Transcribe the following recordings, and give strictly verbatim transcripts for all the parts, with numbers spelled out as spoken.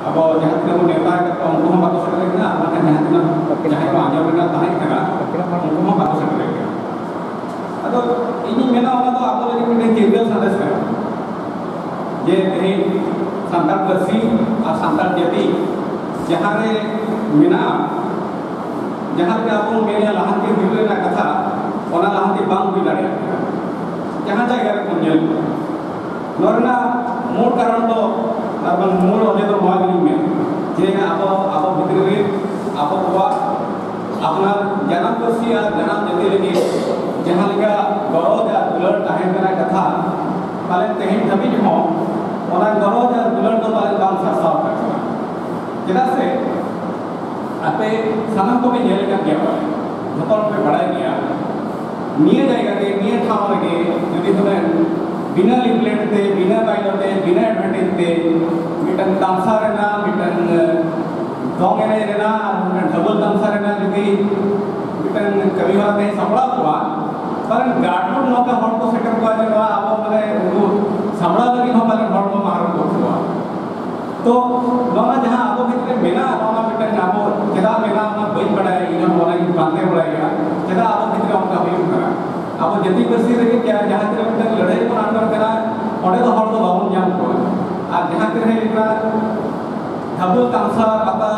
ᱟᱵᱚ ᱡᱟᱦᱟᱸ ᱛᱤᱱᱟᱹᱜ ᱵᱚᱱ ᱱᱮᱣᱛᱟ ᱟᱠᱟᱫ ᱠᱚᱣᱟ, ᱩᱱᱠᱩ ᱦᱚᱸ ᱵᱟᱠᱚ ᱥᱮᱴᱮᱨ ᱠᱟᱱᱟ, ᱟᱨ ᱵᱟᱝᱠᱷᱟᱱ ᱡᱟᱦᱟᱸ ᱛᱤᱱᱟᱹᱜ ᱡᱟᱦᱟᱸᱭ ᱠᱚ ᱟᱸᱡᱚᱢ ᱨᱮᱱᱟᱜ ᱛᱟᱦᱮᱸ ᱠᱟᱱᱟ, ᱩᱱᱠᱩ ᱦᱚᱸ ᱵᱟᱠᱚ ᱥᱮᱴᱮᱨ ᱠᱟᱱᱟ᱾ ᱟᱫᱚ ᱤᱧᱤᱧ ᱢᱮᱱᱟ, ᱚᱱᱟ ᱫᱚ ᱟᱵᱚ ᱞᱟᱹᱜᱤᱫ ᱢᱤᱫᱴᱮᱱ ᱪᱤᱨᱜᱟᱹᱞ ᱥᱟᱸᱫᱮᱥ ᱠᱟᱱᱟ, ᱡᱮ ᱛᱮᱦᱮᱧ ᱥᱟᱱᱛᱟᱲ ᱯᱟᱹᱨᱥᱤ ᱟᱨ ᱥᱟᱱᱛᱟᱲ ᱡᱟᱹᱛᱤ ᱡᱟᱦᱟᱸ ᱨᱮ ᱢᱮᱱᱟᱜᱼᱟ, ᱡᱟᱦᱟᱸ ᱞᱮᱠᱟ ᱟᱵᱚ ᱵᱚᱱ ᱢᱮᱱᱟ ᱞᱟᱦᱟᱱᱛᱤ ᱦᱩᱭᱩᱜ ᱨᱮᱱᱟᱜ ᱠᱟᱛᱷᱟ, ᱚᱱᱟ ᱞᱟᱦᱟᱱᱛᱤ ᱵᱟᱝ ᱦᱩᱭ ᱫᱟᱲᱮᱭᱟᱜ ᱠᱟᱱᱟ᱾ ᱡᱟᱦᱟᱸ ᱡᱟᱭᱜᱟ ᱨᱮᱵᱚᱱ ᱧᱮᱞ ᱠᱚᱣᱟ, ᱱᱚᱣᱟ ᱨᱮᱱᱟᱜ ᱢᱩᱞ ᱠᱟᱨᱚᱱ ᱫᱚ, ᱟᱨ ᱵᱟᱝ ᱢᱩᱞ ᱚᱡᱮ ᱫᱚ ᱱᱚᱣᱟ ᱜᱮᱞᱤᱧ ᱢᱮᱱᱟ, ᱡᱮ ᱟᱵᱚ, ᱟᱵᱚ ᱵᱷᱤᱛᱨᱤ ᱨᱮ ᱟᱵᱚ ᱠᱚᱣᱟᱜ ᱟᱯᱱᱟᱨ ᱡᱟᱱᱟᱢ ᱯᱟᱹᱨᱥᱤ ᱟᱨ ᱡᱟᱱᱟᱢ ᱡᱟᱹᱛᱤ ᱞᱟᱹᱜᱤᱫ ᱡᱟᱦᱟᱸ ᱞᱮᱠᱟ ᱜᱚᱨᱚᱡᱽ ᱟᱨ ᱫᱩᱞᱟᱹᱲ ᱛᱟᱦᱮᱸ ᱠᱟᱱᱟ ᱠᱟᱛᱷᱟ, ᱯᱟᱞᱮᱱ ᱛᱮᱦᱮᱧ ᱫᱷᱟᱹᱵᱤᱡ ᱦᱚᱸ ᱚᱱᱟ ᱜᱚᱨᱚᱡᱽ ᱟᱨ ᱫᱩᱞᱟᱹᱲ ᱫᱚ ᱯᱟᱞᱮᱱ ᱵᱟᱝ ᱥᱟᱨᱥᱟᱣ ᱟᱠᱟᱱᱟ᱾ ᱪᱮᱫᱟᱜ ᱥᱮ ᱟᱯᱮ ᱥᱟᱱᱟᱢ ᱠᱚᱯᱮ ᱧᱮᱞ ᱟᱠᱟᱫ ᱜᱮᱭᱟ ᱯᱟᱞᱮ, ᱡᱚᱛᱚ ᱦᱚᱲ ᱯᱮ ᱵᱟᱲᱟᱭ ᱜᱮᱭᱟ, ᱱᱤᱭᱟᱹ ᱡᱟᱭᱜᱟ ᱨᱮ, ᱱᱤᱭᱟᱹ ᱴᱷᱟᱶ ᱨᱮᱜᱮ ᱡᱩᱫᱤ ᱦᱩᱱᱟᱹᱝ ᱵᱤᱱᱟᱹ leaflet ᱛᱮ, ᱵᱤᱱᱟᱹ banner ᱛᱮ, ᱵᱤᱱᱟᱹ advertise ᱛᱮ ᱢᱤᱫᱴᱟᱝ ᱛᱟᱢᱥᱟ ᱨᱮᱱᱟᱜ, ᱢᱤᱫᱴᱟᱝ, ᱮ, ᱫᱚᱝ ᱮᱱᱮᱡ ᱨᱮᱱᱟᱜ ᱟᱨ ᱢᱤᱫᱴᱟᱝ ᱰᱷᱟᱵᱩᱞ ᱛᱟᱢᱥᱟ ᱨᱮᱱᱟᱜ ᱡᱩᱫᱤ ᱢᱤᱫᱴᱟᱝ ᱠᱟᱹᱢᱤ ᱦᱚᱨᱟ ᱛᱮ ᱥᱟᱯᱲᱟᱣ ᱠᱚᱜᱼᱟ, ᱯᱟᱞᱮᱱ ᱜᱟᱴᱩᱨ ᱱᱚᱝᱠᱟ ᱦᱚᱲ ᱠᱚ ᱥᱮᱴᱮᱨ ᱠᱚᱜᱼᱟ ᱡᱮ ᱱᱚᱣᱟ ᱟᱵᱚ ᱢᱟᱱᱮ ᱩᱱᱠᱩ ᱥᱟᱢᱵᱲᱟᱣ ᱞᱟᱹᱜᱤᱫ ᱦᱚᱸ ᱯᱟᱞᱮᱱ ᱦᱚᱲ ᱠᱚ ᱢᱟᱦᱟᱨᱚ ᱠᱚ ᱠᱚᱣᱟ᱾ ᱛᱚ ᱱᱚᱣᱟ ᱡᱟᱦᱟᱸ ᱟᱵᱚ ᱵᱷᱤᱛᱨᱤ ᱨᱮ ᱢᱮᱱᱟᱜᱼᱟ, ᱱᱚᱣᱟ ᱢᱤᱫᱴᱟᱝ ᱟᱵᱚ ᱪᱮᱫᱟᱜ ᱢᱮᱱᱟᱜᱼᱟ ᱚᱱᱟ ᱵᱟᱹᱧ ᱵᱟᱰᱟᱭᱟ, ᱤᱧ ᱦᱚᱸ ᱱᱚᱣᱟ ᱞᱟᱹᱜᱤᱫ ᱯᱟᱱᱛᱮ ᱵᱟᱲᱟᱭ ᱠᱟᱱᱟ, ᱪᱮᱫᱟᱜ ᱟᱵᱚ ᱵᱷᱤᱛᱨᱤ ᱨᱮ ᱚᱱᱠᱟ ᱦᱩᱭᱩᱜ ᱠᱟᱱᱟ᱾ ᱟᱵᱚ ᱡᱟᱹᱛᱤ ᱯᱟᱹᱨᱥᱤ ᱨᱮᱜᱮ ᱡᱟ-, ᱡᱟᱦᱟᱸ ᱛᱤᱱᱟᱹᱜ ᱢᱤᱫᱴᱟᱝ ᱞᱟᱹᱲᱦᱟᱹᱭ ᱵᱚᱱ ᱟᱬᱜᱚᱱ ᱠᱟᱱᱟ, ᱚᱸᱰᱮ ᱫᱚ ᱦᱚᱲ ᱫᱚ ᱵᱟᱵᱚᱱ ᱧᱟᱢ ᱠᱚᱣᱟ᱾ ᱟᱨ ᱡᱟᱦᱟᱸ ᱛᱤᱱᱟᱹᱜ ᱦᱩᱭᱩᱜ ᱠᱟᱱᱟ ᱰᱷᱟᱵᱩᱞ ᱛᱟᱢᱥᱟ ᱯᱟᱛᱟ,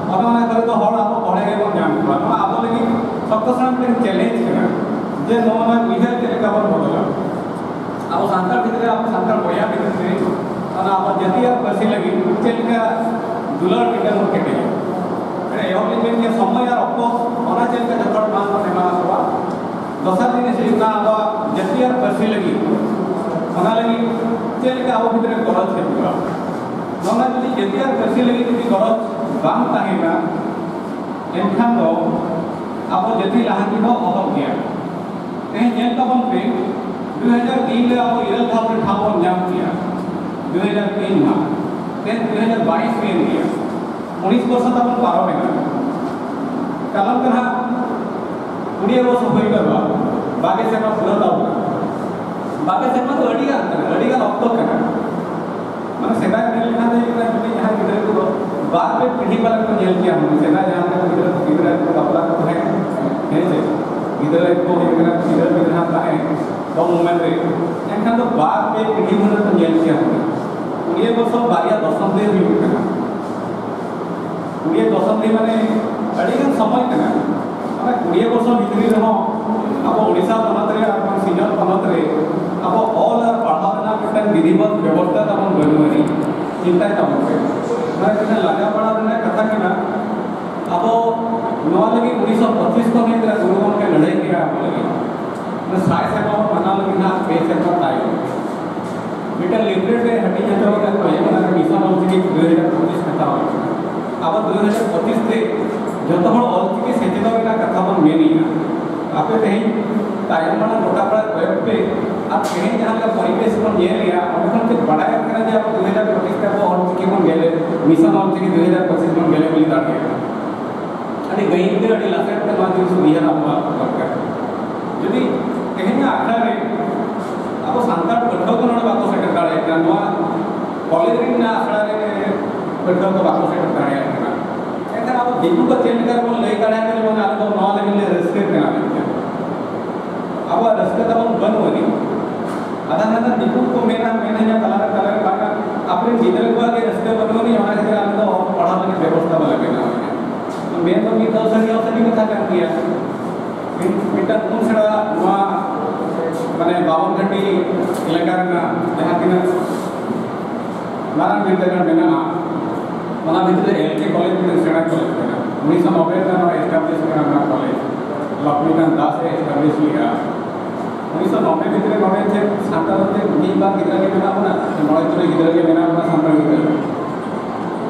ᱚᱱᱟ ᱚᱱᱟ ᱠᱚᱨᱮ ᱫᱚ ᱦᱚᱲ ᱟᱵᱚ ᱠᱚᱲᱟ ᱜᱮᱵᱚᱱ ᱧᱟᱢ ᱠᱚᱣᱟ᱾ ᱱᱚᱣᱟ ᱟᱵᱚ ᱞᱟᱹᱜᱤᱫ ᱥᱚᱠᱛᱚ ᱥᱟᱱᱟᱢ ᱢᱤᱫᱴᱟᱝ challenge ᱠᱟᱱᱟ, ᱡᱮ ᱱᱚᱣᱟ ᱨᱮᱱᱟᱜ ᱩᱭᱦᱟᱹᱨ ᱪᱮᱫ ᱞᱮᱠᱟ ᱵᱚᱱ ᱵᱚᱫᱚᱞᱟ᱾ ᱟᱵᱚ ᱥᱟᱱᱛᱟᱲ ᱵᱷᱤᱛᱨᱤ ᱨᱮ, ᱟᱵᱚ ᱥᱟᱱᱛᱟᱲ ᱵᱚᱭᱦᱟ ᱵᱷᱤᱛᱨᱤ ᱨᱮ ᱚᱱᱟ ᱟᱵᱚ ᱡᱟᱹᱛᱤ ᱟᱨ ᱯᱟᱹᱨᱥᱤ ᱞᱟᱹᱜᱤᱫ ᱪᱮᱫ ᱞᱮᱠᱟ ᱫᱩᱞᱟᱹᱲ ᱢᱤᱫᱴᱟᱝ ᱵᱚᱱ ᱠᱮᱴᱮᱡᱟ᱾ ᱢᱟᱱᱮ ᱮᱦᱚᱵ ᱞᱤᱧ ᱢᱮᱱ ᱠᱮᱭᱟ, ᱥᱚᱢᱚᱭ ᱟᱨ ᱚᱠᱛᱚ ᱚᱱᱟ ᱪᱮᱫ ᱞᱮᱠᱟ ᱡᱚᱛᱚ ᱦᱚᱲ ᱢᱟᱱ ᱵᱚᱱ ᱮᱢᱟ ᱠᱚᱣᱟ᱾ ᱫᱚᱥᱟᱨ ᱡᱤᱱᱤᱥ ᱦᱩᱭᱩᱜ ᱠᱟᱱᱟ ᱟᱵᱚᱣᱟᱜ ᱡᱟᱹᱛᱤ ᱟᱨ ᱯᱟᱹᱨᱥᱤ ᱞᱟᱹᱜᱤᱫ, ᱚᱱᱟ ᱞᱟᱹᱜᱤᱫ ᱪᱮᱫ ᱞᱮᱠᱟ ᱟᱵᱚ ᱵᱷᱤᱛᱨᱤ ᱨᱮ ᱜᱚᱨᱚᱡᱽ ᱦᱤᱡᱩᱜᱼᱟ᱾ ᱱᱚᱣᱟ ᱡᱩᱫᱤ ᱡᱟᱹᱛᱤ ᱟᱨ ᱯᱟᱹᱨᱥᱤ ᱞᱟᱹᱜᱤᱫ ᱡᱩᱫᱤ ᱜᱚᱨᱚᱡᱽ ᱵᱟᱝ ᱛᱟᱦᱮᱱᱟ, ᱮᱱᱠᱷᱟᱱ ᱫᱚ ᱟᱵᱚ ᱡᱟᱹᱛᱤ ᱞᱟᱦᱟᱱᱛᱤ ᱫᱚ ᱚᱦᱚᱜ ᱜᱮᱭᱟ᱾ ᱛᱮᱦᱮᱧ ᱧᱮᱞ ᱛᱟᱵᱚᱱ ᱯᱮ, ᱫᱩ ᱦᱟᱡᱟᱨ ᱛᱤᱱ ᱨᱮ ᱟᱵᱚ ᱤᱨᱟᱹᱞ ᱫᱷᱟᱯ ᱨᱮ ᱴᱷᱟᱶ ᱵᱚᱱ ᱧᱟᱢ ᱠᱮᱭᱟ, ᱫᱩ ᱦᱟᱡᱟᱨ ᱛᱤᱱ ᱢᱟ᱾ ᱛᱮᱦᱮᱧ ᱫᱩ ᱦᱟᱡᱟᱨ ᱵᱟᱭᱤᱥ ᱦᱩᱭᱮᱱ ᱜᱮᱭᱟ, ᱩᱱᱤᱥ ᱵᱚᱨᱥᱚ ᱛᱟᱵᱚᱱ ᱯᱟᱨᱚᱢᱮᱱᱟ᱾ ᱠᱟᱞᱚᱢ ᱛᱮ ᱱᱟᱦᱟᱜ ᱠᱩᱲᱤ ᱵᱚᱨᱥᱚ ᱦᱩᱭ ᱜᱚᱫᱚᱜᱼᱟ, ᱵᱟᱜᱮ ᱥᱮᱨᱢᱟ ᱯᱩᱨᱟᱹᱣ ᱛᱟᱵᱚᱱᱟ᱾ ᱵᱟᱜᱮ ᱥᱮᱨᱢᱟ ᱫᱚ ᱟᱹᱰᱤ ᱜᱟᱱ ᱠᱟᱱᱟ, ᱟᱹᱰᱤ ᱜᱟᱱ ᱚᱠᱛᱚ ᱠᱟᱱᱟ᱾ ᱢᱟᱱᱮ ᱥᱮᱫᱟᱭ ᱢᱮᱱ ᱞᱮᱠᱷᱟᱱ ᱫᱚ ᱦᱩᱭᱩᱜ ᱠᱟᱱᱟ, ᱡᱩᱫᱤ ᱡᱟᱦᱟᱸᱭ ᱜᱤᱫᱽᱨᱟᱹ ᱠᱚ ᱯᱤᱲᱦᱤ ᱯᱟᱞᱮ ᱠᱚ ᱧᱮᱞ ᱠᱮᱭᱟ ᱦᱩᱱᱟᱹᱝ᱾ ᱥᱮᱫᱟᱭ ᱡᱟᱦᱟᱸ ᱞᱮᱠᱟ ᱜᱤᱫᱽᱨᱟᱹ ᱠᱚ, ᱜᱤᱫᱽᱨᱟᱹ ᱠᱚ ᱵᱟᱯᱞᱟ ᱠᱚ ᱛᱟᱦᱮᱸ, ᱦᱮᱸ ᱥᱮ, ᱜᱤᱫᱽᱨᱟᱹ ᱠᱚ ᱦᱩᱭᱩᱜ ᱠᱟᱱᱟ, ᱜᱤᱫᱽᱨᱟᱹ ᱯᱤᱫᱽᱨᱟᱹ ᱛᱟᱦᱮᱸ, ᱠᱚᱢ ᱩᱢᱮᱨ ᱨᱮ, ᱮᱱᱠᱷᱟᱱ ᱫᱚ ᱵᱟᱨ ᱯᱮ ᱯᱤᱲᱦᱤ ᱦᱩᱱᱟᱹᱝ ᱠᱚ ᱧᱮᱞ ᱠᱮᱭᱟ ᱦᱩᱱᱟᱹᱝ᱾ ᱠᱩᱲᱤ ᱵᱚᱪᱷᱚᱨ ᱵᱟᱨᱭᱟ ᱫᱚᱥᱚᱱᱫᱤ ᱦᱩᱭᱩᱜ ᱠᱟᱱᱟ᱾ ᱠᱩᱲᱤ ᱫᱚᱥᱚᱱᱫᱤ ᱢᱟᱱᱮ ᱟᱹᱰᱤ ᱜᱟᱱ ᱥᱚᱢᱚᱭ ᱠᱟᱱᱟ᱾ ᱚᱱᱟ ᱠᱩᱲᱤ ᱵᱚᱪᱷᱚᱨ ᱵᱷᱤᱛᱨᱤ ᱨᱮᱦᱚᱸ ᱟᱵᱚ ᱳᱰᱤᱥᱟ ᱯᱚᱱᱚᱛ ᱨᱮ ᱟᱨ ᱵᱟᱝ ᱥᱤᱧᱚᱛ ᱯᱚᱱᱚᱛ ᱨᱮ ᱟᱵᱚ ᱚᱞ ᱟᱨ ᱯᱟᱲᱦᱟᱣ ᱨᱮᱱᱟᱜ ᱢᱤᱫᱴᱟᱝ ᱵᱤᱫᱷᱤᱵᱚᱛ ᱵᱮᱵᱚᱥᱛᱷᱟ ᱛᱟᱵᱚᱱ ᱵᱟᱹᱱᱩᱜ ᱟᱹᱱᱤᱡ᱾ ᱪᱤᱱᱛᱟᱭ ᱛᱟᱵᱚᱱ ᱯᱮ᱾ ᱢᱟᱱᱮ ᱢᱤᱫᱴᱟᱝ ᱞᱟᱡᱟᱣ ᱯᱟᱲᱟᱣ ᱨᱮᱱᱟᱜ ᱠᱟᱛᱷᱟ ᱠᱟᱱᱟ᱾ ᱟᱵᱚ ᱱᱚᱣᱟ ᱞᱟᱹᱜᱤᱫ ᱩᱱᱤᱥᱥᱚ ᱯᱚᱸᱪᱤᱥ ᱠᱷᱚᱱ ᱜᱮ ᱜᱩᱨᱩ ᱜᱚᱢᱠᱮ ᱞᱟᱹᱲᱦᱟᱹᱭ ᱠᱮᱫᱟ ᱟᱵᱚ ᱞᱟᱹᱜᱤᱫ᱾ ᱚᱱᱟ ᱥᱟᱭ ᱥᱮᱨᱢᱟ ᱵᱚᱱ ᱢᱟᱱᱟᱣ ᱞᱟᱹᱜᱤᱫ ᱱᱟᱦᱟᱜ ᱯᱮ ᱥᱮᱨᱢᱟ ᱛᱟᱭᱚᱢ᱾ ᱢᱤᱫᱴᱟᱝ ᱞᱤᱯᱷᱞᱮᱴ ᱨᱮ ᱦᱟᱹᱴᱤᱧ ᱦᱚᱪᱚ ᱟᱠᱟᱫ ᱠᱚᱣᱟ, ᱚᱱᱟ ᱨᱮ ᱢᱤᱥᱚᱱ ᱚᱞᱪᱤᱠᱤ ᱫᱩ ᱦᱟᱡᱟᱨ ᱯᱚᱸᱪᱤᱥ ᱠᱟᱛᱷᱟ ᱚᱞ ᱟᱠᱟᱱᱟ᱾ ᱟᱵᱚ ᱫᱩ ᱦᱟᱡᱟᱨ ᱯᱚᱸᱪᱤᱥ ᱛᱮ ᱡᱚᱛᱚ ᱦᱚᱲ ᱚᱞᱪᱤᱠᱤ ᱥᱮᱪᱮᱫᱚᱜ ᱨᱮᱱᱟᱜ ᱠᱟᱛᱷᱟ ᱵᱚᱱ ᱢᱮᱱᱮᱜᱼᱟ᱾ ᱟᱯᱮ ᱛᱮᱦᱮᱧ ᱛᱟᱭᱚᱢ ᱢᱟᱲᱟᱝ ᱜᱚᱴᱟ ᱯᱟᱲᱟ ᱠᱚᱭᱚᱜ ᱯᱮ, ᱟᱨ ᱛᱮᱦᱮᱧ ᱡᱟᱦᱟᱸ ᱞᱮᱠᱟ ᱯᱚᱨᱤᱵᱮᱥ ᱵᱚᱱ ᱧᱮᱞᱮᱜᱼᱟ, ᱚᱸᱰᱮ ᱠᱷᱚᱱ ᱪᱮᱫ ᱵᱟᱰᱟᱭᱚᱜ ᱠᱟᱱᱟ ᱡᱮ ᱟᱵᱚ ᱫᱩ ᱦᱟᱡᱟᱨ ᱯᱚᱸᱪᱤᱥ ᱛᱮ ᱟᱵᱚ ᱚᱞᱪᱤᱠᱤ ᱵᱚᱱ ᱧᱮᱞᱮᱫ, ᱢᱤᱥᱚᱱ ᱚᱞᱪᱤᱠᱤ ᱫᱩ ᱦᱟᱡᱟᱨ ᱯᱚᱸᱪᱤᱥ ᱵᱚᱱ ᱧᱮᱞᱮᱫ ᱦᱩᱭ ᱫᱟᱲᱮᱭᱟᱜᱼᱟ᱾ ᱟᱹᱰᱤ ᱜᱟᱹᱦᱤᱨ ᱛᱮ, ᱟᱹᱰᱤ ᱞᱟᱥᱮᱨ ᱛᱮ ᱱᱚᱣᱟ ᱡᱤᱱᱤᱥ ᱩᱭᱦᱟᱹᱨ ᱟᱵᱚᱣᱟᱜ ᱫᱚᱨᱠᱟᱨ᱾ ᱡᱩᱫᱤ ᱛᱮᱦᱮᱧᱟᱜ ᱟᱠᱷᱲᱟ ᱨᱮ ᱟᱵᱚ ᱥᱟᱱᱛᱟᱲ ᱯᱟᱹᱴᱷᱩᱣᱟᱹ ᱠᱚ ᱱᱚᱰᱮ ᱵᱟᱠᱚ ᱥᱮᱴᱮᱨ ᱫᱟᱲᱮᱭᱟᱜ ᱠᱟᱱᱟ, ᱱᱚᱣᱟ ᱠᱚᱞᱮᱡᱽ ᱨᱮᱱᱟᱜ ᱟᱠᱷᱲᱟ ᱨᱮ ᱯᱟᱹᱴᱷᱩᱣᱟᱹ ᱠᱚ ᱵᱟᱠᱚ ᱥᱮᱴᱮᱨ ᱫᱟᱲᱮᱭᱟᱜ ᱠᱟᱱᱟ, ᱮᱱᱠᱷᱟᱱ ᱟᱵᱚ ᱫᱤᱠᱩ ᱠᱚ ᱪᱮᱫ ᱞᱮᱠᱟ ᱵᱚᱱ ᱞᱟᱹᱭ ᱫᱟᱲᱮᱭᱟᱜ ᱠᱟᱱᱟ, ᱡᱮᱢᱚᱱ ᱟᱞᱮ ᱫᱚ ᱱᱚᱣᱟ ᱞᱟᱹᱜᱤᱫ ᱞᱮ ᱨᱟᱹᱥᱠᱟᱹᱜ ᱠᱟᱱᱟ ᱢᱮᱱᱛᱮ? ᱟᱵᱚᱣᱟᱜ ᱨᱟᱹᱥᱠᱟᱹ ᱛᱟᱵᱚᱱ ᱵᱟᱹᱱᱩᱜ ᱟᱹᱱᱤᱡ᱾ ᱟᱫᱷᱟ ᱟᱫᱷᱟ ᱫᱤᱠᱩ ᱠᱚ ᱢᱮᱱᱟ, ᱢᱮᱱᱟ ᱧᱟ ᱛᱟᱞᱟᱨᱮ, ᱛᱟᱞᱟᱨᱮ ᱵᱟᱝᱟ, ᱟᱯᱮᱨᱮᱱ ᱜᱤᱫᱽᱨᱟᱹ ᱠᱚᱣᱟᱜ ᱜᱮ ᱨᱟᱹᱥᱠᱟᱹ ᱵᱟᱹᱱᱩᱜ ᱟᱹᱱᱤᱡ, ᱚᱱᱟ ᱠᱷᱟᱹᱛᱤᱨ ᱟᱞᱮ ᱫᱚ ᱚᱞ ᱯᱟᱲᱦᱟᱣ ᱞᱟᱹᱜᱤᱫ ᱵᱮᱵᱚᱥᱛᱷᱟ ᱵᱟᱞᱮ ᱵᱮᱱᱟᱣ ᱟᱠᱟᱫᱟ᱾ ᱢᱮᱱ ᱫᱚ ᱢᱤᱫ ᱫᱷᱟᱣ ᱥᱟᱹᱨᱤ ᱦᱚᱸ ᱥᱟᱹᱨᱤ ᱠᱟᱛᱷᱟ ᱠᱟᱱ ᱜᱮᱭᱟ᱾ ᱢᱤᱫ-, ᱢᱤᱫᱴᱟᱝ ᱩᱱ ᱥᱮᱬᱟ ᱱᱚᱣᱟ, ᱢᱟᱱᱮ, ᱵᱟᱵᱚᱱ ᱜᱷᱟᱴᱤ ᱮᱞᱟᱠᱟ ᱨᱮᱱᱟᱜ ᱡᱟᱦᱟᱸ ᱛᱤᱱᱟᱹᱜ ᱢᱟᱨᱟᱝ ᱵᱤᱨᱫᱟᱹᱜᱟᱲ ᱢᱮᱱᱟᱜᱼᱟ, ᱚᱱᱟ ᱵᱷᱤᱛᱨᱤ ᱨᱮ ᱮᱞ ᱠᱮ ᱠᱚᱞᱮᱡᱽ ᱢᱤᱫᱴᱟᱝ ᱥᱮᱬᱟ ᱠᱚᱞᱮᱡᱽ ᱠᱟᱱᱟ᱾ ᱩᱱᱤᱥᱥᱚ ᱱᱚᱵᱵᱳᱭ ᱨᱮ ᱱᱚᱣᱟ ᱮᱥᱴᱟᱵᱞᱤᱥ ᱠᱟᱱᱟ ᱱᱚᱣᱟ ᱠᱚᱞᱮᱡᱽ, ᱞᱚᱠᱷᱢᱤᱠᱟᱱᱛ ᱫᱟᱥ ᱮ ᱮᱥᱴᱟᱵᱞᱤᱥ ᱞᱮᱫᱼᱟ᱾ ᱩᱱᱤᱥᱥᱚ ᱱᱚᱵᱵᱳᱭ ᱵᱷᱤᱛᱨᱤ ᱨᱮ ᱱᱚᱰᱮ ᱪᱮᱫ ᱥᱟᱱᱛᱟᱲ ᱛᱮ ᱢᱤᱫ ᱵᱟᱨ ᱜᱤᱫᱽᱨᱟᱹ ᱜᱮ ᱢᱮᱱᱟᱜ ᱵᱚᱱᱟ, ᱥᱮ ᱢᱚᱬᱮ ᱛᱩᱨᱩᱭ ᱜᱤᱫᱽᱨᱟᱹ ᱜᱮ ᱢᱮᱱᱟᱜ ᱵᱚᱱᱟ ᱥᱟᱱᱛᱟᱲ ᱜᱤᱫᱽᱨᱟᱹ?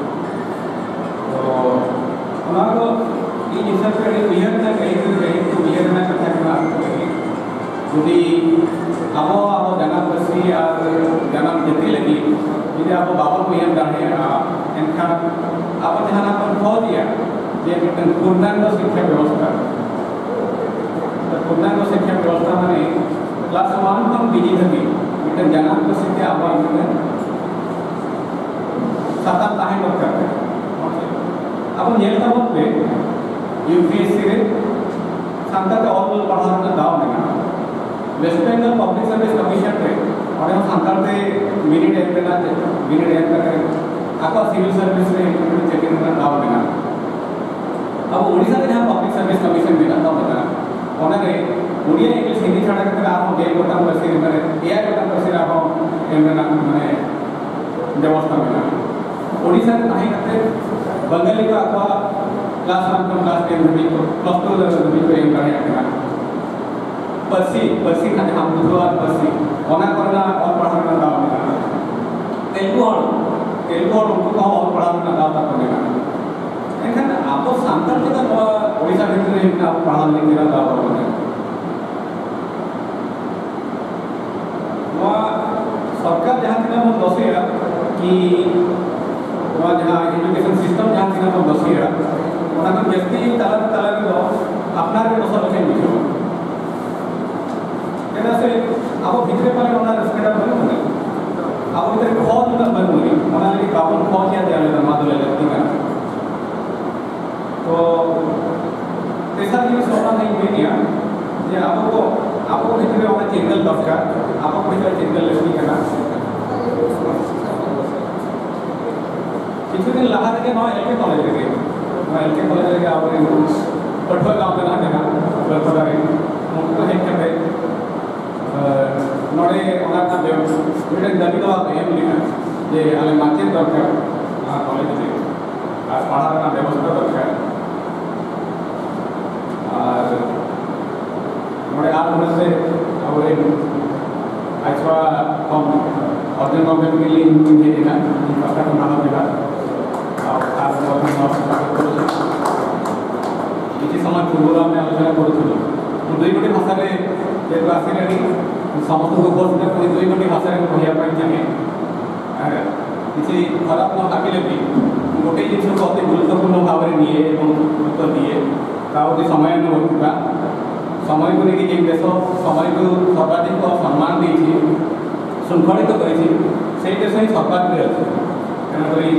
ᱛᱚ ᱚᱱᱟ ᱫᱚ ᱤᱧ ᱦᱤᱥᱟᱹᱵ ᱛᱮ ᱟᱹᱰᱤ ᱩᱭᱦᱟᱹᱨ ᱨᱮᱱᱟᱜ, ᱜᱟᱹᱦᱤᱨ ᱨᱮ ᱜᱟᱹᱦᱤᱨ ᱛᱮ ᱩᱭᱦᱟᱹᱨ ᱨᱮᱱᱟᱜ ᱠᱟᱛᱷᱟ ᱠᱟᱱᱟ ᱟᱨ ᱠᱚ ᱞᱟᱹᱜᱤᱫ᱾ ᱡᱩᱫᱤ ᱟᱵᱚ, ᱟᱵᱚ ᱡᱟᱱᱟᱢ ᱯᱟᱹᱨᱥᱤ ᱟᱨ ᱡᱟᱱᱟᱢ ᱡᱟᱹᱛᱤ ᱞᱟᱹᱜᱤᱫ ᱡᱩᱫᱤ ᱟᱵᱚ ᱵᱟᱵᱚᱱ ᱩᱭᱦᱟᱹᱨ ᱫᱟᱲᱮᱭᱟᱜᱼᱟ, ᱮᱱᱠᱷᱟᱱ ᱟᱵᱚ ᱡᱟᱦᱟᱱᱟᱜ ᱵᱚᱱ ᱠᱷᱚᱡᱮᱜᱼᱟ ᱡᱮ ᱢᱤᱫᱴᱟᱝ ᱯᱩᱨᱱᱟᱝᱜᱚ ᱥᱤᱠᱠᱷᱟ ᱵᱮᱵᱚᱥᱛᱷᱟ, ᱯᱩᱨᱱᱟᱝᱜᱚ ᱥᱤᱠᱠᱷᱟ ᱵᱮᱵᱚᱥᱛᱷᱟ ᱢᱟᱱᱮ ᱠᱞᱟᱥ ᱚᱣᱟᱱ ᱠᱷᱚᱱ ᱯᱤᱡᱤ ᱫᱷᱟᱹᱵᱤᱡ ᱢᱤᱫᱴᱟᱝ ᱡᱟᱱᱟᱢ ᱯᱟᱹᱨᱥᱤ ᱛᱮ ᱟᱵᱚᱣᱟᱜ ᱢᱤᱫᱴᱟᱝ ᱥᱟᱛᱟᱢ ᱛᱟᱦᱮᱸ ᱫᱚᱨᱠᱟᱨ ᱠᱟᱱᱟ᱾ ᱟᱵᱚ ᱧᱮᱞ ᱛᱟᱵᱚᱱ ᱯᱮ, ᱤᱭᱩ ᱯᱤ ᱮᱥ ᱥᱤ ᱨᱮ ᱥᱟᱱᱛᱟᱲ ᱛᱮ ᱚᱞ ᱯᱟᱲᱦᱟᱣ ᱨᱮᱱᱟᱜ ᱫᱟᱣ ᱢᱮᱱᱟᱜᱼᱟ᱾ West Bengal public service commission ᱨᱮ, ᱚᱸᱰᱮ ᱦᱚᱸ ᱥᱟᱱᱛᱟᱲ ᱛᱮ ᱵᱤᱱᱤᱰ ᱮᱢ ᱨᱮᱱᱟᱜ, ᱵᱤᱱᱤᱰ ᱮᱢ ᱠᱟᱛᱮ ᱟᱠᱚᱣᱟᱜ ᱥᱤᱵᱤᱞ ᱥᱟᱨᱵᱷᱤᱥ ᱨᱮ ᱪᱟᱹᱠᱨᱤ ᱨᱮᱱᱟᱜ ᱫᱟᱣ ᱢᱮᱱᱟᱜᱼᱟ᱾ ᱟᱵᱚ ᱳᱰᱤᱥᱟ ᱨᱮ ᱡᱟᱦᱟᱸ ᱯᱟᱵᱽᱞᱤᱠ ᱥᱟᱨᱵᱷᱤᱥ ᱠᱚᱢᱤᱥᱚᱱ ᱢᱮᱱᱟᱜ ᱛᱟᱵᱚᱱᱟ, ᱚᱱᱟ ᱨᱮ ᱳᱰᱤᱭᱟ, ᱤᱝᱞᱤᱥ, ᱦᱤᱱᱫᱤ ᱪᱷᱟᱰᱟ ᱠᱟᱛᱮ ᱟᱨᱦᱚᱸ ᱜᱮᱞ ᱜᱚᱴᱟᱝ ᱯᱟᱹᱨᱥᱤ ᱨᱮ, ᱢᱟᱱᱮ ᱮᱭᱟᱭ ᱜᱚᱴᱟᱝ ᱯᱟᱹᱨᱥᱤ ᱨᱮ ᱟᱨᱦᱚᱸ ᱮᱢ ᱨᱮᱱᱟᱜ, ᱢᱟᱱᱮ, ᱵᱮᱵᱚᱥᱛᱷᱟ ᱢᱮᱱᱟᱜᱼᱟ᱾ ᱳᱰᱤᱥᱟ ᱨᱮ ᱛᱟᱦᱮᱸ ᱠᱟᱛᱮ ᱵᱟᱝᱜᱟᱞᱤ ᱠᱚ ᱟᱠᱚᱣᱟᱜ ᱠᱞᱟᱥ ᱚᱣᱟᱱ ᱠᱷᱚᱱ ᱠᱞᱟᱥ ᱴᱮᱱ ᱫᱷᱟᱹᱵᱤᱡ ᱠᱚ, ᱯᱞᱟᱥ ᱴᱩ ᱫᱷᱟᱹᱵᱤᱡ ᱠᱚ ᱮᱢ ᱫᱟᱲᱮᱭᱟᱜ ᱠᱟᱱᱟ᱾ ᱯᱟᱹᱨᱥᱤ, ᱯᱟᱹᱨᱥᱤ ᱨᱮᱱᱟᱜ ᱡᱟᱦᱟᱸ ᱢᱩᱫᱷᱣᱟᱨ ᱯᱟᱹᱨᱥᱤ, ᱚᱱᱟ ᱠᱚᱨᱮᱱᱟᱜ ᱚᱞ ᱯᱟᱲᱦᱟᱣ ᱨᱮᱱᱟᱜ ᱫᱟᱣ ᱢᱮᱱᱟᱜᱼᱟ᱾ ᱛᱮᱞᱜᱩ ᱦᱚᱲ, ᱛᱮᱞᱜᱩ ᱦᱚᱲ, ᱩᱱᱠᱩ ᱠᱚᱦᱚᱸ ᱚᱞ ᱯᱟᱲᱦᱟᱣ ᱨᱮᱱᱟᱜ ᱫᱟᱣ ᱛᱟᱠᱚ ᱢᱮᱱᱟᱜᱼᱟ᱾ ᱮᱱᱠᱷᱟᱱ ᱟᱵᱚ ᱥᱟᱱᱛᱟᱲ ᱪᱮᱫᱟᱜ ᱱᱚᱣᱟ ᱳᱰᱤᱥᱟ ᱵᱷᱤᱛᱨᱤ ᱨᱮ ᱢᱮᱱᱟᱜ ᱯᱟᱲᱦᱟᱣ ᱞᱟᱹᱜᱤᱫ ᱨᱮᱱᱟᱜ ᱫᱟᱣ ᱵᱟᱵᱚᱱ ᱧᱟᱢᱟ? ᱱᱚᱣᱟ ᱥᱚᱨᱠᱟᱨ ᱡᱟᱦᱟᱸ ᱛᱤᱱᱟᱹᱜ ᱵᱚᱱ ᱫᱚᱥᱮᱭᱟ, ᱠᱤ ᱱᱚᱣᱟ ᱡᱟᱦᱟᱸ ᱮᱰᱩᱠᱮᱥᱚᱱ ᱥᱤᱥᱴᱮᱢ ᱡᱟᱦᱟᱸ ᱛᱤᱱᱟᱹᱜ ᱵᱚᱱ ᱫᱚᱥᱮᱭᱟ, ᱚᱱᱟ ᱠᱷᱚᱱ ᱡᱟᱹᱥᱛᱤ ᱛᱟᱞᱟ ᱛᱟᱞᱟ ᱨᱮᱫᱚ ᱟᱯᱱᱟᱨ ᱜᱮ ᱫᱚᱥᱟᱨ ᱞᱮᱠᱟᱧ ᱵᱩᱡᱷᱟᱹᱣᱟ᱾ ᱪᱮᱫᱟᱜ ᱥᱮ ᱟᱵᱚ ᱵᱷᱤᱛᱨᱤ ᱯᱟᱞᱮ ᱚᱱᱟ ᱨᱟᱹᱥᱠᱟᱹ ᱫᱚ ᱵᱟᱹᱱᱩᱜ ᱟᱹᱱᱤᱡ᱾ ᱟᱵᱚ ᱵᱷᱤᱛᱨᱤ ᱠᱷᱚᱡ ᱩᱱᱟᱹᱜ ᱵᱟᱹᱱᱩᱜ ᱟᱹᱱᱤᱡ᱾ ᱚᱱᱟ ᱞᱟᱹᱜᱤᱫ ᱵᱟᱵᱚᱱ ᱠᱷᱚᱡ ᱮᱫᱟ ᱡᱮ ᱟᱞᱮ ᱫᱚ ᱱᱚᱣᱟ ᱫᱚᱞᱮ ᱞᱟᱹᱠᱛᱤ ᱠᱟᱱᱟ᱾ ᱛᱚ ᱛᱮᱥᱟᱨ ᱡᱤᱱᱤᱥ ᱚᱱᱟ ᱫᱚᱧ ᱢᱮᱱᱮᱫᱼᱟ ᱡᱮ ᱟᱵᱚ ᱠᱚ, ᱟᱵᱚ ᱠᱚ ᱵᱷᱤᱛᱨᱤ ᱨᱮ ᱚᱱᱟ ᱪᱮᱸᱜᱷᱟᱹᱞ ᱫᱚᱨᱠᱟᱨ, ᱟᱵᱚ ᱠᱚ ᱵᱷᱤᱛᱨᱤ ᱨᱮ ᱪᱮᱸᱜᱷᱟᱹᱞ ᱞᱟᱹᱠᱛᱤ ᱠᱟᱱᱟ᱾ ᱠᱤᱪᱷᱩ ᱫᱤᱱ ᱞᱟᱦᱟ ᱨᱮᱜᱮ ᱱᱚᱣᱟ ᱮᱞ ᱠᱮ ᱠᱚᱞᱮᱡᱽ ᱨᱮᱜᱮ, ᱱᱚᱣᱟ ᱮᱞ ᱠᱮ ᱠᱚᱞᱮᱡᱽ ᱨᱮᱜᱮ ᱟᱵᱚᱨᱮᱱ ᱯᱟᱹᱴᱷᱩᱣᱟᱹ ᱜᱟᱶᱛᱟ ᱨᱮᱱᱟᱜ ᱡᱟᱦᱟᱸ ᱵᱟᱹᱨᱯᱟᱫᱟ ᱨᱮ, ᱩᱱᱠᱩ ᱠᱚ ᱦᱮᱡ ᱠᱟᱛᱮ, ᱮ, ᱱᱚᱰᱮ ᱚᱱᱟ ᱨᱮᱱᱟᱜ ᱵᱮᱵ-, ᱢᱤᱫᱴᱮᱱ ᱫᱟᱹᱵᱤ ᱫᱟᱣᱟ ᱠᱚ ᱮᱢ ᱞᱮᱫᱟ ᱡᱮ ᱟᱞᱮ ᱢᱟᱪᱮᱫ ᱫᱚᱨᱠᱟᱨ ᱱᱚᱣᱟ ᱠᱚᱞᱮᱡᱽ ᱨᱮ, ᱟᱨ ᱯᱟᱲᱦᱟᱣ ᱨᱮᱱᱟᱜ ᱵᱮᱵᱚᱥᱛᱷᱟ ᱫᱚᱨᱠᱟᱨ᱾ ᱟᱨ ᱱᱚᱰᱮ ᱟᱨ ᱱᱚᱰᱮ ᱥᱮ ᱟᱵᱚᱨᱮᱱ ᱟᱭᱥᱣᱟ ᱠᱷᱚᱱ ᱚᱨᱡᱚᱱ ᱜᱚᱢᱠᱮ ᱛᱟᱹᱠᱤᱱ ᱞᱤᱧ ᱦᱮᱡ ᱮᱱᱟ, ᱤᱧ ᱯᱟᱦᱴᱟ ᱠᱷᱚᱱ ᱢᱟᱱᱟᱣ ᱠᱮᱫᱟ᱾ ᱟᱨ ᱟᱨ ᱱᱚᱣᱟ ᱠᱷᱚᱱ ᱱᱚᱣᱟ ᱠᱷᱚᱱ ᱥᱟᱯᱳᱨᱴ ᱠᱚᱨᱩᱪᱷᱤᱞᱤ। କିଛି ସମୟ ପୂର୍ବରୁ ଆମେ ଆଲୋଚନା କରୁଥିଲୁ। ମୁଁ ଦୁଇ ଗୋଟି ଭାଷାରେ ଯେହେତୁ ଆସିଲେଣି, ସମସ୍ତଙ୍କୁ ଉପସ୍ଥିତ କରି ଦୁଇ ଗୋଟି ଭାଷାରେ ମୁଁ କହିବା ପାଇଁ ଚାହେଁ। ଆରେ, କିଛି ଖରାପ ନ ଭାବିଲେ ବି, ମୁଁ ଗୋଟେ ଜିନିଷକୁ ଅତି ଗୁରୁତ୍ୱପୂର୍ଣ୍ଣ ଭାବରେ ନିଏ ଏବଂ ଗୁରୁତ୍ୱ ଦିଏ, ତା ହେଉଛି ସମୟାନୁବର୍ତ୍ତିତା। ସମୟକୁ ନେଇକି ଯେଉଁ ଦେଶ ସମୟକୁ ସର୍ବାଧିକ ସମ୍ମାନ ଦେଇଛି, ଶୃଙ୍ଖଳିତ କରିଛି, ସେଇ ଦେଶ ହିଁ ସର୍ବାଗ୍ରେ ଅଛି। ତେଣୁକରି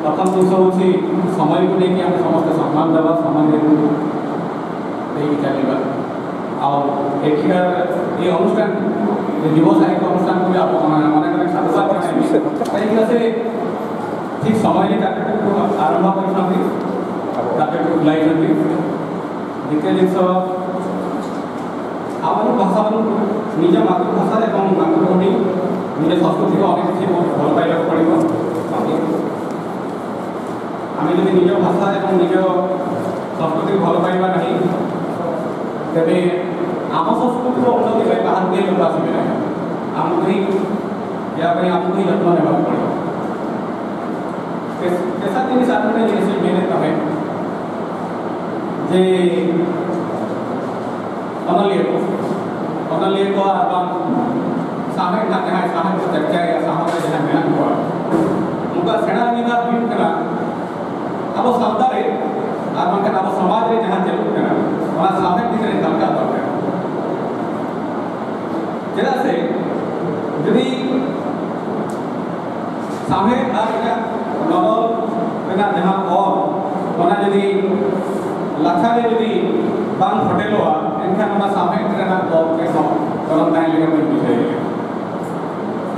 ପ୍ରଥମ ଜିନିଷ ହେଉଛି, ସମୟକୁ ନେଇକି ଆମେ ସମସ୍ତେ ସମ୍ମାନ ଦେବା, ସମୟ ଦେଇ ଚାଲିବା। ଆଉ ଏଠିକାର ଏ ଅନୁଷ୍ଠାନ, ଏ ଯୁବ ସାହିତ୍ୟ ଅନୁଷ୍ଠାନକୁ ବି ଆପଣ ଅନେକ ଅନେକ ସାଧୁବାଦ ଜଣାଇବି। କାହିଁକିନା ସେ ଠିକ୍ ସମୟରେ କାର୍ଯ୍ୟକ୍ରମକୁ ଆରମ୍ଭ କରିଛନ୍ତି, କାର୍ଯ୍ୟକ୍ରମକୁ ବୁଲାଇଛନ୍ତି। ଦ୍ୱିତୀୟ ଜିନିଷ, ଆମର ଭାଷାକୁ, ନିଜ ମାତୃଭାଷା ଏବଂ ମାତୃଭୂମି, ନିଜ ସଂସ୍କୃତିକୁ ଅନେକ କିଛି ବହୁତ ଭଲ ପାଇବାକୁ ପଡ଼ିବ। ଆମେ ଯଦି ନିଜ ଭାଷା ଏବଂ ନିଜ ସଂସ୍କୃତିକୁ ଭଲ ପାଇବା ନାହିଁ, ତେବେ ଆମ ସଂସ୍କୃତିର ଉନ୍ନତି ପାଇଁ ବାହାରୁ କେହି ଲୋକ ଆସିବେ ନାହିଁ। ଆମକୁ ହିଁ, ଏହା ପାଇଁ ଆମକୁ ହିଁ ଯତ୍ନ ନେବାକୁ ପଡ଼ିବ। ପେଶା ତିନି ସାତ ମିନିଟ୍ ଏସେ ମେହନତ କରେ ଯେ ᱚᱱᱚᱞᱤᱭᱟᱹ ᱠᱚ, ᱚᱱᱚᱞᱤᱭᱟᱹ ᱠᱚ ᱟᱨ ᱵᱟᱝ ᱥᱟᱶᱦᱮᱫ ᱨᱮᱱᱟᱜ ᱡᱟᱦᱟᱸᱭ ᱥᱟᱶᱦᱮᱫ ᱠᱚ ᱪᱟᱨᱪᱟᱭᱟ, ᱥᱟᱶᱦᱮᱫ ᱨᱮ ᱡᱟᱦᱟᱸᱭ ᱢᱮᱱᱟᱜ ᱠᱚᱣᱟ, ᱩᱱᱠᱩᱣᱟᱜ ᱥᱮᱬᱟ ᱟᱹᱨᱤᱵᱷᱟᱜᱽ ᱦᱩᱭᱩᱜ ᱠᱟᱱᱟ ᱟᱵᱚ ᱥᱟᱶᱛᱟ ᱨᱮ ᱟᱨ ᱵᱟᱝᱠᱷᱟᱱ ᱟᱵᱚ ᱥᱚᱢᱟᱡᱽ ᱨᱮ ᱡᱟᱦᱟᱸ ᱪᱟᱹᱞᱩᱜ ᱠᱟᱱᱟ, ᱚᱱᱟ ᱥᱟᱶᱦᱮᱫ ᱵᱷᱤᱛᱨᱤ ᱨᱮ ᱠᱟᱞᱠᱟᱣ ᱫᱚᱨᱠᱟᱨ᱾ ᱪᱮᱫᱟᱜ ᱥᱮ ᱡᱩᱫᱤ ᱥᱟᱶᱦᱮᱫ ᱟᱨ ᱮᱴᱟᱜ ᱱᱚᱱᱚᱞ ᱨᱮᱱᱟᱜ ᱡᱟᱦᱟᱸ ᱚᱞ, ᱚᱱᱟ ᱡᱩᱫᱤ ᱞᱟᱪᱷᱟ ᱨᱮ ᱡᱩᱫᱤ ᱵᱟᱝ ᱯᱷᱚᱴᱮᱞᱚᱜᱼᱟ, ᱮᱱᱠᱷᱟᱱ ᱚᱱᱟ ᱥᱟᱶᱦᱮᱫ ᱨᱮᱱᱟᱜ ᱫᱚ ᱪᱮᱫ ᱦᱚᱸ ᱜᱚᱱᱚᱝ ᱛᱟᱦᱮᱸ ᱞᱮᱠᱟ ᱵᱟᱹᱧ ᱵᱩᱡᱷᱟᱹᱣᱮᱫᱼᱟ᱾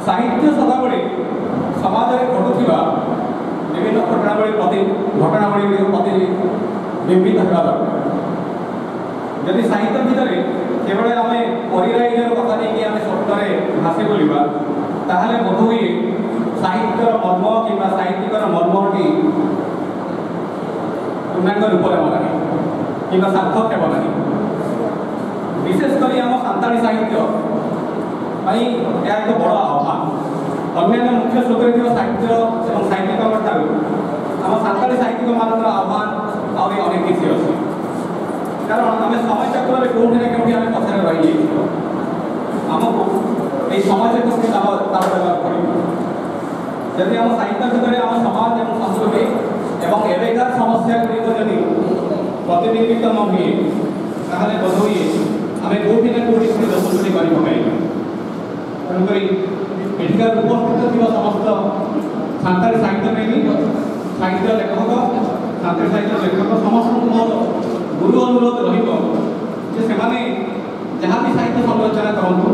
ସାହିତ୍ୟ ସଦାବେଳେ ସମାଜରେ ଘଟୁଥିବା ବିଭିନ୍ନ ଘଟଣାବଳୀ ପ୍ରତି, ଘଟଣାବଳୀ ଗୁଡ଼ିକ ପ୍ରତିବିମ୍ବିତ ହେବା ଦରକାର। ଯଦି ସାହିତ୍ୟ ଭିତରେ କେବଳ ଆମେ ପରୀରାଇଜର କଥା ନେଇକି ଆମେ ସ୍ୱପ୍ନରେ ଭାସି ବୁଲିବା, ତାହେଲେ ବୋଧହୁଏ ସାହିତ୍ୟର ମର୍ମ କିମ୍ବା ସାହିତ୍ୟିକର ମର୍ମଟି ପୂର୍ଣ୍ଣାଙ୍ଗ ରୂପ ନେବ ନାହିଁ କିମ୍ବା ସାର୍ଥକ ହେବ ନାହିଁ। ବିଶେଷ କରି ଆମ ସାନ୍ତାଳୀ ସାହିତ୍ୟ ପାଇଁ ଏହା ଏକ ବଡ଼ ଆହ୍ୱାନ। ଅନ୍ୟାନ୍ୟ ମୁଖ୍ୟ ସ୍ରୋତରେ ଥିବା ସାହିତ୍ୟ ଏବଂ ସାହିତ୍ୟିକଙ୍କ ଠାରୁ ଆମ ସାନ୍ତାଳୀ ସାହିତ୍ୟିକମାନଙ୍କର ଆହ୍ୱାନ ଆହୁରି ଅନେକ କିଛି ଅଛି। କାରଣ ଆମେ ସମୟ ଚକ୍ରରେ କୋଉଠି ନା କେଉଁଠି ଆମେ ପଛରେ ରହିଯାଇଛୁ। ଆମକୁ ଏଇ ସମୟ ଚକ୍ରକୁ ତାଳ ତାଳ ଦେବାକୁ ପଡ଼ିବ। ଯଦି ଆମ ସାହିତ୍ୟ ଭିତରେ ଆମ ସମାଜ ଏବଂ ସଂସ୍କୃତି ଏବଂ ଏବେକାର ସମସ୍ୟାଗୁଡ଼ିକ ଯଦି ପ୍ରତିବିମ୍ବିତ ନ ହୁଏ, ତାହେଲେ ବୋଧହୁଏ ଆମେ କୋଉଠି ନା କୋଉଠି ପୁଣି ଦୋଷ ଶୋଧି କରି ପକାଇବା। ତେଣୁକରି ଏଠିକାର ଉପସ୍ଥିତ ଥିବା ସମସ୍ତ ସାନ୍ତାଳୀ ସାହିତ୍ୟ ପ୍ରେମୀ ସାହିତ୍ୟ ଲେଖକ, ସାହିତ୍ୟ ଲେଖକ ସମସ୍ତଙ୍କୁ ମୋର ଗୁରୁ ଅନୁରୋଧ ରହିବ ଯେ ସେମାନେ ଯାହା ବି ସାହିତ୍ୟ ସମାଲୋଚନା କରନ୍ତୁ,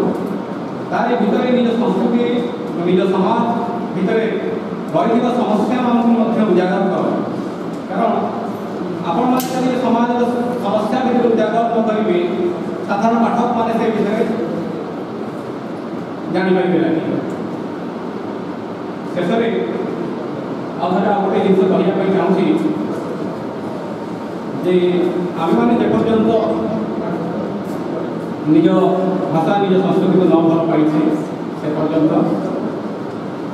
ତାରି ଭିତରେ ନିଜ ସଂସ୍କୃତି, ନିଜ ସମାଜ ଭିତରେ ରହିଥିବା ସମସ୍ୟାମାନଙ୍କୁ ମଧ୍ୟ ଉଜାଗର କରନ୍ତୁ। କାରଣ ଆପଣମାନେ ଯଦି ସମାଜର ସମସ୍ୟା ଭିତରେ ଉଜାଗର ନ କରିବେ, ସାଧାରଣ ପାଠକମାନେ ସେ ବିଷୟରେ ଜାଣିପାରିବେ ନାହିଁ। ଶେଷରେ ଆଉ ଥରେ ଆଉ ଗୋଟେ ଜିନିଷ କହିବା ପାଇଁ ଚାହୁଁଛି ଯେ ଆମେମାନେ ଯେପର୍ଯ୍ୟନ୍ତ ନିଜ ଭାଷା, ନିଜ ସଂସ୍କୃତିକୁ ନ ଭଲ ପାଇଛେ, ସେ ପର୍ଯ୍ୟନ୍ତ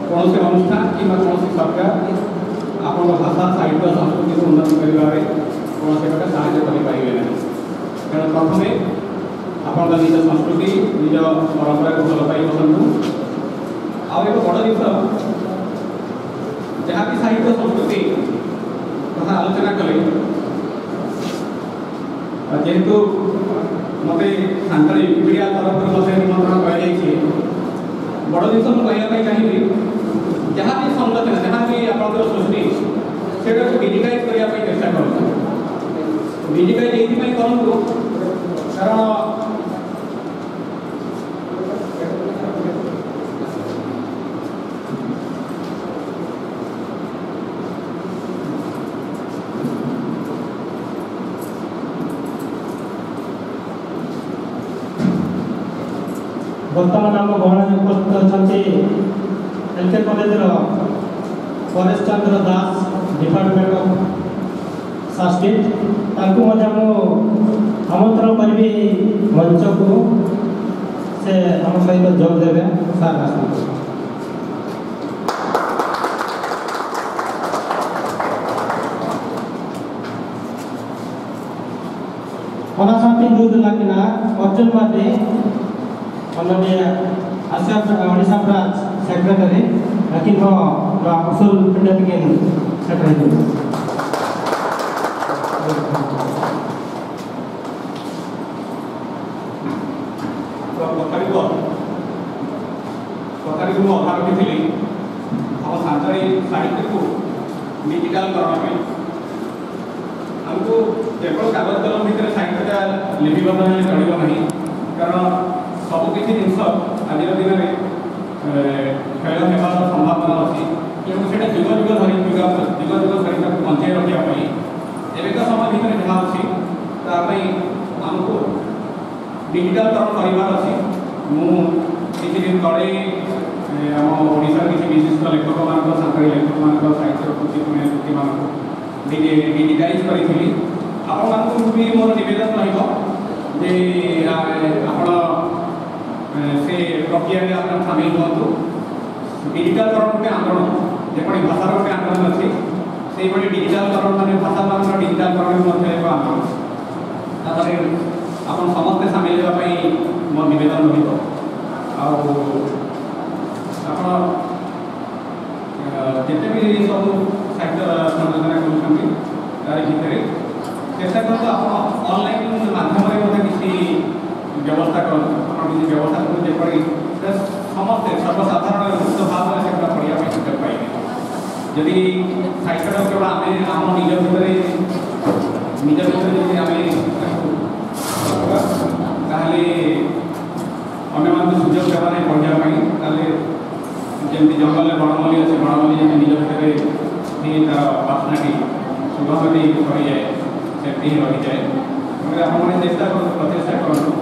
କୌଣସି ଅନୁଷ୍ଠାନ କିମ୍ବା କୌଣସି ସରକାର ଆପଣଙ୍କ ଭାଷା, ସାହିତ୍ୟ, ସଂସ୍କୃତିକୁ ଉନ୍ନତି କରିବାରେ କୌଣସି ପ୍ରକାର ସାହାଯ୍ୟ କରିପାରିବେ ନାହିଁ। ତେଣୁ ପ୍ରଥମେ ଆପଣଙ୍କ ନିଜ ସଂସ୍କୃତି, ନିଜ ପରମ୍ପରାକୁ ଭଲ ପାଇ ବସନ୍ତୁ। ଆଉ ଏକ ବଡ଼ ଜିନିଷ, ଯାହା ବି ସାହିତ୍ୟ ସଂସ୍କୃତି କଥା ଆଲୋଚନା କଲେ, ଯେହେତୁ ମୋତେ ସାନ୍ତାଳୀ ୱିକିପିଡ଼ିଆ ତରଫରୁ ମୋତେ ନିମନ୍ତ୍ରଣ କରାଯାଇଛି, ବଡ଼ ଜିନିଷ ମୁଁ କହିବା ପାଇଁ ଚାହିଁବି, ଯାହା ବି ସଂରଚନା, ଯାହା ବି ଆପଣଙ୍କର ସୃଷ୍ଟି, ସେଇଟାକୁ ଡିଜିଟାଇଜ୍ କରିବା ପାଇଁ ଚେଷ୍ଟା କରନ୍ତୁ। ଡିଜିଟାଇଜ୍ ଏଇଥିପାଇଁ କରନ୍ତୁ, କାରଣ ବର୍ତ୍ତମାନ ଆମ ଗହଣରେ ଉପସ୍ଥିତ ଅଛନ୍ତି ଏଲ୍ କେ କଲେଜର ପରେଶ ଚନ୍ଦ୍ର ଦାସ, ଡିପାର୍ଟମେଣ୍ଟ ଅଫ୍ ସାଂସ୍କ୍ରିଟ। ତାଙ୍କୁ ମଧ୍ୟ ମୁଁ ଆମନ୍ତ୍ରଣ କରିବି ମଞ୍ଚକୁ, ସେ ଆମ ସହିତ ଯୋଗ ଦେବେ। ସାର୍ ଆସନ୍ତୁ। ᱚᱱᱟ ᱥᱟᱶᱛᱮᱧ ᱫᱩᱲᱩᱵ ᱞᱟᱹᱜᱤᱫ ᱚᱨᱡᱩᱱ ᱢᱟᱨᱰᱤ, ᱚᱱᱚᱞᱤᱭᱟᱹ, ᱟᱥᱮᱠᱟ ᱳᱰᱤᱥᱟ ᱵᱨᱟᱧᱪ ᱥᱮᱠᱨᱮᱴᱟᱨᱤ, ᱟᱹᱠᱤᱱ ᱦᱚᱸ ᱱᱚᱣᱟ ᱩᱥᱩᱞ ᱯᱤᱸᱰᱟᱹ ᱛᱮᱠᱤᱱ ᱥᱮᱴᱮᱨ ᱦᱤᱡᱩᱜᱼᱟ᱾ ᱠᱚᱛᱷᱟᱨᱤ ᱠᱚ, ᱠᱚᱛᱷᱟᱨᱤ ᱠᱚ ᱚᱫᱷᱟ ᱨᱚᱠᱷᱤ ᱛᱷᱤᱞᱤ, ᱟᱵᱚ ᱥᱟᱱᱛᱟᱲᱤ ᱥᱟᱦᱤᱛᱭᱚ ᱠᱚ ଡିଜିଟାଲକରଣ ପାଇଁ ଆମକୁ କେବଳ କାଗଜ କଲମ ଭିତରେ ସାହିତ୍ୟଟା ଲିପିବଦ୍ଧ ହେଲେ ଚଳିବ ନାହିଁ, କାରଣ ସବୁ କିଛି ଜିନିଷ ଆଜିର ଦିନରେ ଏ, କ୍ଷୟ ହେବାର ସମ୍ଭାବନା ଅଛି। ତେଣୁ ସେଇଟା ଯୁଗ ଯୁଗ ଧରି ଯୁଗ ଯୁଗ ଯୁଗ ଧରି ତାକୁ ବଞ୍ଚାଇ ରଖିବା ପାଇଁ ଏବେକା ସମୟ ଭିତରେ ଯାହା ଅଛି ତା ପାଇଁ ଆମକୁ ଡିଜିଟାଲକରଣ କରିବାର ଅଛି। ମୁଁ କିଛି ଦିନ ତଳେ ଏ, ଆମ ଓଡ଼ିଶାର କିଛି ବିଶିଷ୍ଟ ଲେଖକମାନଙ୍କ, ସାନ୍ତାଳୀ ଲେଖକମାନଙ୍କ ସାହିତ୍ୟ କୃତି, କୃତିମାନଙ୍କୁ ଡିଜି- ଡିଜିଟାଇଜ୍ କରିଥିଲି। ଆପଣମାନଙ୍କୁ ବି ମୋର ନିବେଦନ ରହିବ ଯେ ଆ, ଆପଣ ଏ, ସେ ପ୍ରକ୍ରିୟାରେ ଆପଣ ସାମିଲ ହୁଅନ୍ତୁ। ଡିଜିଟାଲକରଣ ଗୋଟେ ଆନ୍ଦୋଳନ, ଯେପରି ଭାଷାର ଗୋଟେ ଆନ୍ଦୋଳନ ଅଛି, ସେଇଭଳି ଡିଜିଟାଲକରଣ ମାନେ ଭାଷାମାନଙ୍କର ଡିଜିଟାଲକରଣ ବି ମଧ୍ୟ ଏକ ଆନ୍ଦୋଳନ। ତା ଦେହରେ ଆପଣ ସମସ୍ତେ ସାମିଲ ହେବା ପାଇଁ ମୋର ନିବେଦନ ରହିବ। ଆଉ ଆପଣ ଅ, ଯେତେ ବି ସବୁ ସାହିତ୍ୟ ସମାଲୋଚନା କରୁଛନ୍ତି, ତାରି ଭିତରେ ଚେଷ୍ଟା କରନ୍ତୁ ଆପଣ ଅନଲାଇନ୍ ମାଧ୍ୟମରେ ମଧ୍ୟ କିଛି ବ୍ୟବସ୍ଥା କରନ୍ତୁ। ଆପଣ କିଛି ବ୍ୟବସ୍ଥା କରନ୍ତୁ ଯେପରି ସେ ସମସ୍ତେ ସର୍ବସାଧାରଣ ମୁକ୍ତ ଭାବରେ ସେଗୁଡ଼ା ପଢ଼ିବା ପାଇଁ ସୁଯୋଗ ପାଇବେ। ଯଦି ସାହିତ୍ୟଟା କେବଳ ଆମେ ଆମ ନିଜ ଭିତରେ ନିଜ ଭିତରେ ଯଦି ଆମେ ତାକୁ ରଖିବା, ତାହେଲେ ଅନ୍ୟମାନଙ୍କୁ ସୁଯୋଗ ଦେବା ନାହିଁ ପଢ଼ିବା ପାଇଁ, ତାହେଲେ ଯେମିତି ଜଙ୍ଗଲରେ ବଣମଲ୍ଲି ଅଛି, ବଣମଲ୍ଲି ଯେମିତି ନିଜ ଭିତରେ ହିଁ ତାର ବାସ୍ନାଟି, ସୁଗନ୍ଧଟି ସରିଯାଏ, ସେମିତି ହିଁ ରହିଯାଏ। ତେଣୁକରି ଆପଣମାନେ ଚେଷ୍ଟା କରନ୍ତୁ, ପ୍ରଚେଷ୍ଟା କରନ୍ତୁ,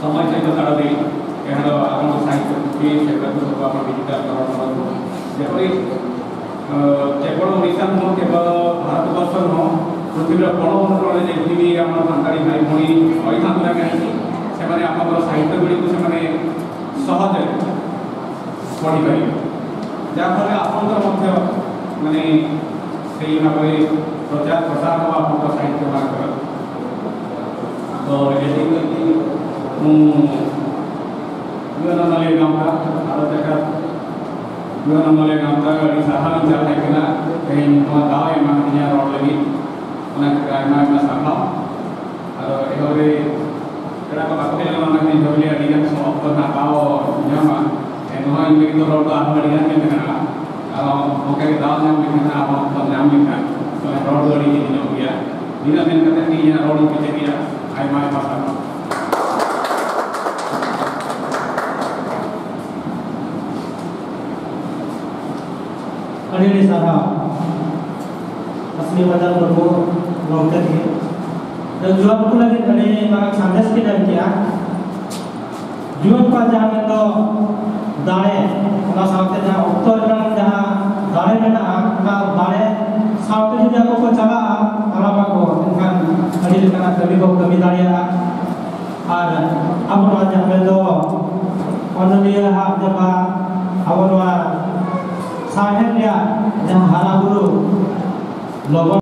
ସମୟ ସହିତ ତାଳ ଦେଇ ଏହାର ଆପଣଙ୍କ ସାହିତ୍ୟ କୃତି ସେଗୁଡ଼ାକୁ ସବୁ ଆପଣ ଡିଜିଟାଲକରଣ କରନ୍ତୁ। ଯେପରି ଅ, କେବଳ ଓଡ଼ିଶା ନୁହଁ, କେବଳ ଭାରତବର୍ଷ ନୁହଁ, ପୃଥିବୀର କୋଣ ଅନୁକୋଣରେ ଯେମିତି ବି ଆମର ସାନ୍ତାଳୀ ଭାଇ ଭଉଣୀ ରହିଥାନ୍ତୁ ନା କାହିଁକି, ସେମାନେ ଆପଣଙ୍କର ସାହିତ୍ୟଗୁଡ଼ିକୁ ସେମାନେ ସହଜରେ ପଢ଼ିପାରିବେ, ଯାହାଫଳରେ ଆପଣଙ୍କର ମଧ୍ୟ ମାନେ ସେଇ ଭାବରେ ପ୍ରଚାର ପ୍ରସାର ହେବ ଆପଣଙ୍କ ସାହିତ୍ୟମାନଙ୍କର। ତ ଏଠି ମୁଁ ଜୀବନ ନଲେ ଗାउँदा भारत सरकार ᱡᱩᱣᱟᱹᱱ ᱚᱱᱚᱞᱤᱭᱟᱹ ᱜᱟᱶᱛᱟ ᱟᱹᱰᱤ ᱥᱟᱨᱦᱟᱣ ᱤᱧ ᱪᱟᱞ ᱟᱭ ᱠᱟᱱᱟ, ᱛᱮᱦᱮᱧ ᱱᱚᱣᱟ ᱫᱟᱣ ᱮ ᱮᱢᱟ ᱫᱤᱧᱟ ᱨᱚᱲ ᱞᱟᱹᱜᱤᱫ, ᱚᱱᱟ ᱠᱷᱟᱹᱛᱤᱨ ᱟᱭᱢᱟ ᱟᱭᱢᱟ ᱥᱟᱨᱦᱟᱣ᱾ ᱟᱫᱚ ᱮᱦᱚᱵ ᱨᱮ ᱯᱮᱲᱟ ᱠᱚ ᱵᱟᱠᱚ ᱦᱮᱡ ᱞᱮᱱᱟ, ᱚᱱᱟ ᱠᱷᱟᱹᱛᱤᱨ ᱮᱦᱚᱵ ᱨᱮ ᱟᱹᱰᱤ ᱜᱟᱱ ᱚᱠᱛᱚ ᱨᱮᱱᱟᱜ ᱫᱟᱣ ᱧᱟᱢᱟ᱾ ᱮᱱ ᱨᱮᱦᱚᱸ ᱤᱧ ᱞᱟᱹᱜᱤᱫ ᱫᱚ ᱨᱚᱲ ᱫᱚ ᱟᱨᱦᱚᱸ ᱟᱹᱰᱤ ᱜᱟᱱ ᱜᱮ ᱢᱮᱱᱟᱜᱼᱟ᱾ ᱟᱨᱦᱚᱸ ᱚᱱᱠᱟ ᱜᱮ ᱫᱟᱣ ᱧᱟᱢ ᱞᱮᱠᱷᱟᱱ ᱟᱨᱦᱚᱸ ᱤᱱᱟᱹ ᱢᱮᱱ ᱠᱟᱛᱮ ᱜᱮ ᱤᱧᱟᱹᱜ ᱨᱚᱲ ᱤᱧ ᱠᱮᱪᱮᱫ ᱮᱫᱟ᱾ ᱟᱭᱢᱟ ᱟᱭᱢᱟ ᱥᱟᱨᱦᱟᱣ᱾ ᱟᱹᱰᱤ ᱟᱹᱰᱤ ᱥᱟᱨᱦᱟᱣ ᱟᱥᱢᱤ ᱵᱟᱡᱟᱨ ᱢᱩᱨᱢᱩ ᱜᱚᱢᱠᱮ ᱛᱟᱹᱠᱤᱱ᱾ ᱡᱩᱣᱟᱹᱱ ᱠᱚ ᱞᱟᱹᱜᱤᱫ ᱟᱹᱰᱤ ᱢᱟᱨᱟᱝ ᱥᱟᱸᱫᱮᱥ ᱠᱤᱱ ᱮᱢ ᱠᱮᱜᱼᱟ᱾ ᱡᱩᱣᱟᱹᱱ ᱠᱚᱣᱟᱜ ᱡᱟᱦᱟᱸ ᱢᱮᱱᱫᱚ ᱫᱟᱲᱮ, ᱚᱱᱟ ᱥᱟᱶᱛᱮ ᱡᱟᱦᱟᱸ ᱚᱠᱛᱚ ᱨᱮᱱᱟᱜ ᱡᱟᱦᱟᱸ ᱫᱟᱲᱮ ᱢᱮᱱᱟᱜᱼᱟ, ᱚᱱᱟ ᱫᱟᱲᱮ ᱥᱟᱶᱛᱮ ᱡᱩᱫᱤ ᱟᱠᱚ ᱠᱚ ᱪᱟᱞᱟᱜᱼᱟ, ᱛᱟᱲᱟᱢ ᱟᱠᱚ, ᱮᱱᱠᱷᱟᱱ ᱟᱹᱰᱤ ᱞᱮᱠᱟᱱᱟᱜ ᱠᱟᱹᱢᱤ ᱠᱚ ᱠᱟᱹᱢᱤ ᱫᱟᱲᱮᱭᱟᱜᱼᱟ᱾ ᱟᱨ ᱟᱵᱚ ᱱᱚᱣᱟ ᱡᱟᱦᱟᱸ ᱢᱮᱱᱫᱚ ᱚᱱᱚᱞᱤᱭᱟᱹ ᱦᱟᱜ ᱡᱟᱦᱟᱸ ᱟᱵᱚ ᱱᱚᱣᱟ ᱥᱟᱶᱦᱮᱫ ᱨᱮᱭᱟᱜ ᱡᱟᱦᱟᱸ ᱦᱟᱨᱟ ᱵᱩᱨᱩ ᱞᱚᱜᱚᱱ